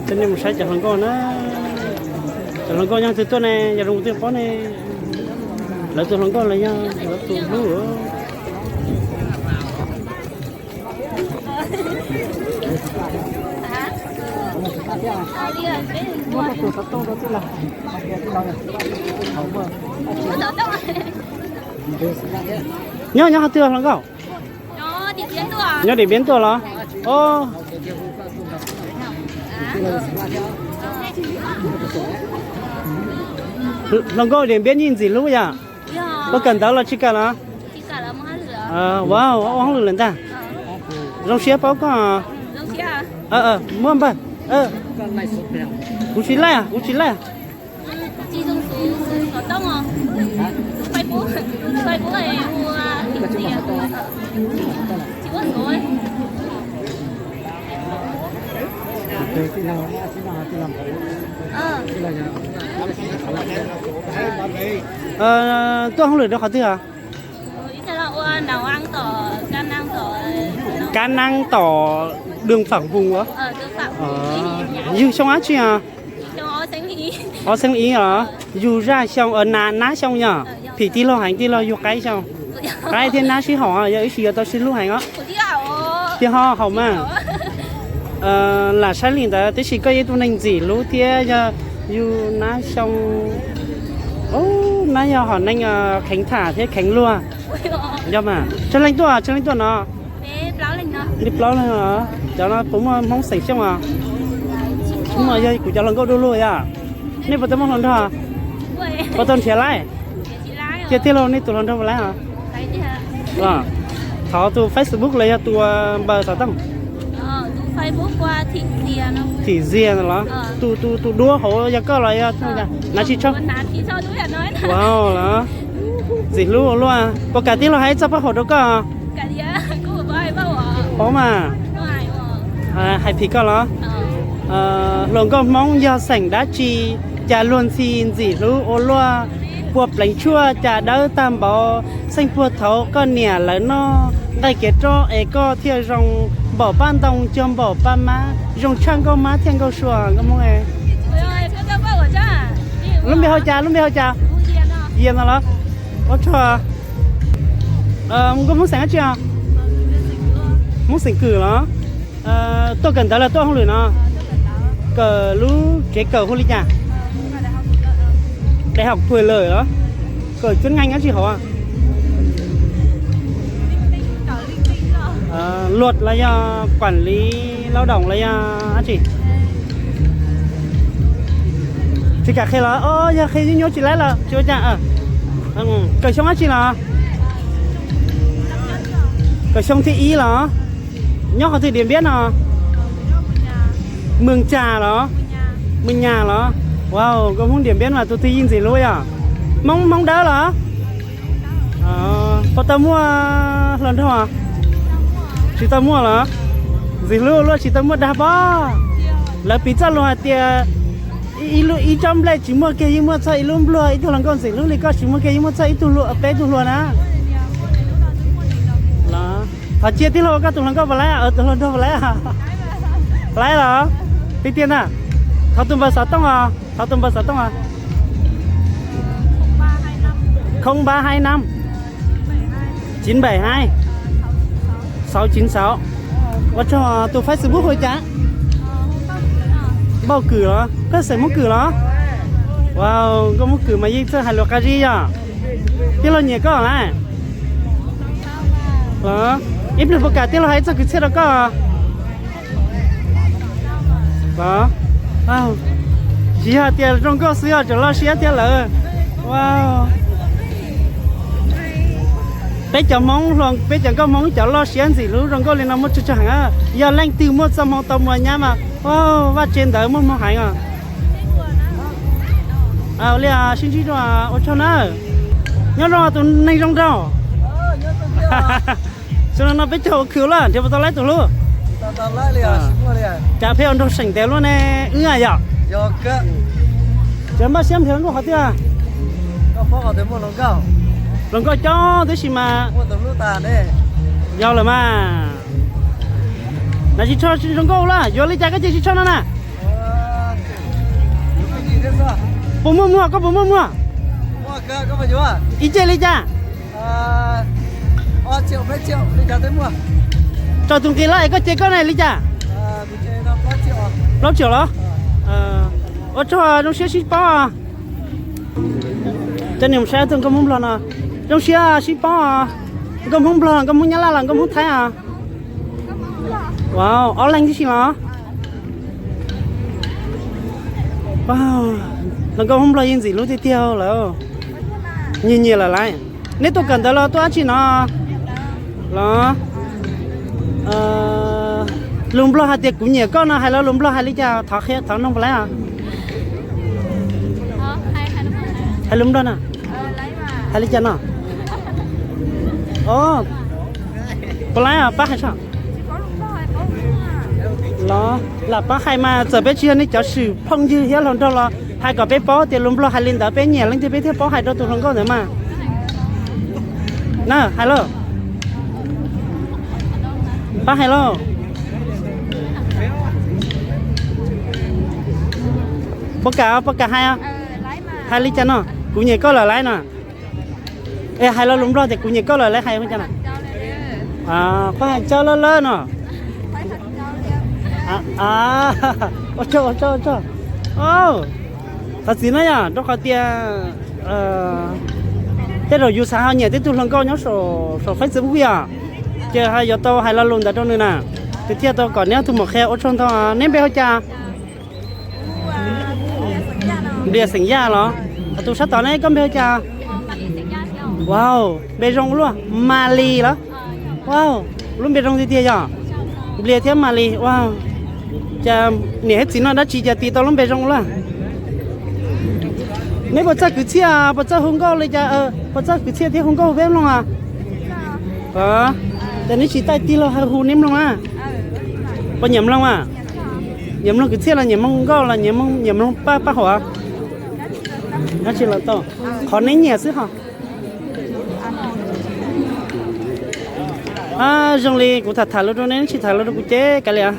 Coj nej mus saib cov hluas nkauj na. Cov hluas nkauj nyob twg tuaj ne, yog zoo twg paub ne. Lawv tus hluas nkauj los yog lawv tus hlub. Nyob nyob qhov twg hluas nkauj? Nyob Điện Biên tuaj los? Os, hluas nkauj Điện Biên yeej ntxim hlub yom? Puas kawm ntawv los tsis kawm los? Ua ua hauj lwm lawm ntag. Zoo siab paub koj. Muab npawg. Kuv tsis laij, kuv tsis laij. Tuaj hauj lwm rau qhov twg os? Kab nab tom đường Phạm Hùng ua. Yug xyoo dab tsi os? Ob xeeb ib os. Yug zaj xyoo, nab xyoo yog phim tij laug heev, tij laug yug qaib xyoo. Qaib thiab nab sib haum, yog ib sim yuav tau sib hlub heev os. Tiag ho haum mas. Lam saib li ntawd tiam sis koj yog ib tug neeg ntxim hlub thiab yog yug nab xyoo. Nab yog hom neeg kheev tham thiab kheev luag. Yog mas tsawg leej tuaj, tsawg leej tuaj no? Li plaub leeg. Cov no puas muaj Hmoob xeem Xyooj os? Tsis muaj, yog kuv cov hluas nkauj du lug yom. Nej puas tau muaj hluas nraug? Puas tau nrhiav laib? Cia tij laug, nej tus hluas nraug puas laib os? Thov tus Facebook los yog tus npawb xov tooj. Thim Zias los? Tus, tus duab hauv yog koj los yog nav tsis tshau? Ua los? Ntxim hlub ua luaj. Puas kam tij laug hais ib txoj paj huam rau koj? Paub mas. Hais phim koj los? Hluas nkauj Hmoob yog xeem dab tsi, cas luag ntxhi ntxim hlub ua luaj, puag pleev tshuaj cas dawb tag npaum, xeej puag thaud koj niam lawv noj nqaij kev roj es koj thiaj zoo, npaum paj ntoo cuag npaum paj mab, zoo tshaj nkauj mab thiab nkauj sua nkauj Hmoob. Lub npe hu cas, lub npe hu cas? Yias no los? Ua tsaug. Nkauj Hmoob xeem dab tsi os? Hmoob xeem Kwm los? Tuaj kawm ntawv los tuaj hauj lwm no? Kawm lub tsev kawm hu li cas? Đại học quyền lợi los? Kawm chuyên ngành dab tsi hauv? Luật los yog quản lý lao động los yog dab tsi? Tsis kam qhia los? Yog qhia nyuaj nyuaj tsis laib los tsis ua cas. Kawm xyoo dab tsi los? Kawm xyoo thib ib los? Nyob qhov twg Điện Biên no? Mường Chà los? Mường Nhà los? Wow, nkauj Hmoob Điện Biên mas tus twg yeej ntxim hlub yom? Hmoob, Hmoob Dawb los? Puas tau muaj hluas nraug? Tsis tau muaj los? Ntxim hlub luaj tsis tau muaj dag pob. Lawv piv txoj lus hais tias ib lub, ib tsob nplej tsis muaj kiag yeej muaj txog ib lub npluag, ib tug hluas nkauj ntxim hlub li koj tsis muaj kiag yeej muaj txog ib tug hluas, peb tug hluas na. Thov cia tij laug, koj tus hluas nkauj puas laib, tus hluas nraug puas laib? Laib los? Tiag tiag na. Thov tus npawb xov tooj os, thov tus npawb xov tooj os. Không ba hai năm, chín bảy hai, sáu chín sáu. Ua tsaug. Tus Facebook hu cas? Npauj Kwm los? Koj xeem Hmoob Kwm los? Wow, nkauj Hmoob Kwm mas yeej txawj hais lus qab zib yom. Tij laug nyiam koj lawm. Ib pliag puas kam tij laug hais txoj kwv txhiaj rau koj? Tsis yog tias zoo nkauj xwb, yog tseem loj siab thiab lawm. Peb cov Hmoob hluas, peb cov nkauj Hmoob cov loj siab ntxim hlub zoo nkauj li no muaj tsawg tsawg heev. Yog leej twg muaj txoj hmoo tau mus nyab mas, vaj tse ntawd muaj hmoo heev os. Li sib ntsib dua, ua tsaug na. Nyob zoo tus neeg zoo nraug. Xyoo no peb caug ua khwv lawm, nrhiav puas tau laib tus hlub? Cas pheej ua nraug seem ntev luaj ne, wb yom? Ces npaj siab nrhiav nkauj qhov twg? Hluas nkauj coob tib si mas. Yog lawm mas. Sib tsho zoo nkauj lawm, yuav li cas koj cia sib tsho no na. Puas muaj muag, koj puas muaj muag? Ib ce li cas? Tso tus nqi los es koj ce koj na li cas? Plaub tsiaum los? Ua tsaug, zoo siab sib paub. Cov niam mus saib tus nkauj Hmoob Nplog no, zoo siab sib paub. Nkauj Hmoob Nplog, nkauj Hmoob Nyab Laj los nkauj Hmoob Thaib os? Wow, ob leeg tib si los? Los nkauj Hmoob Nplog yeej ntxim hlub tiag tiag lawm. Nyias nyias lawm lauj. Neb tuaj kawm ntawv los tuaj dab tsi no? Los, lus Nplog hais tias kuv nyiam koj no hais los lus Nplog hais li cas? Thov qhia, thov noog puas laib os. Hais lus Nplog na. Hais li cas no? Puas laib os, pab hais tso. Los lam pab hais mas, txawm peb tsis yog nej cov swm phooj ywg thiab hluas nraug los hais kom peb paub tias lus Nplog hais li ntawd, peb nyiam leej twg peb thiaj paub hais rau tus hluas nkauj ntawd mas. Na, hais lauj. Pab hais lauj. Puas kam, puas kam hais? Hais li cas no? Kuv nyiam koj lawm lauj no. Es hais los lus Nplog tias kuv nyiam koj lawm lauj hais li cas no? Qhov hais caw lawm lawm no. Ua tsaug, ua tsaug, ua tsaug. Thov txim na yom, rau qhov tias tej zaum yus xav ho nyiam tib tug hluas nkauj nyob saum Facebook yom, ces ho yuav tau hais lo lus ntawd rau nws na, nws thiaj tau kom neb ob tug mus qhia. Ua tsaug ntau. Neb npe hu cas? Nplias xeem Yaj los? Tus sab tod ne, koj npe hu cas? Wow, npe zoo ua luaj, Malis los? Wow, lub npe zoo tiag tiag yog Nplias thiab Malis. Wow, cas niam thiab txiv no dab tsi cas tis tau lub npe zoo ua luaj? Neb puas txawj kwv txhiaj, puas txawj hu nkauj li cas? Puas txawj kwv txhiaj thiab hu nkauj peb mloog a? Ces neb tsis taij tig los hu neb mloog a? Puas nyiam mloog a? Nyiam mloog kwv txhiaj los nyiam mloog nkauj los nyiam mloog paj paj huam? Dab tsi los tau, qhov neb nyiam xwb ho. Zoo li kuv tham tham lus rau neb, neb tsis tham lus rau kuv ces kav liam.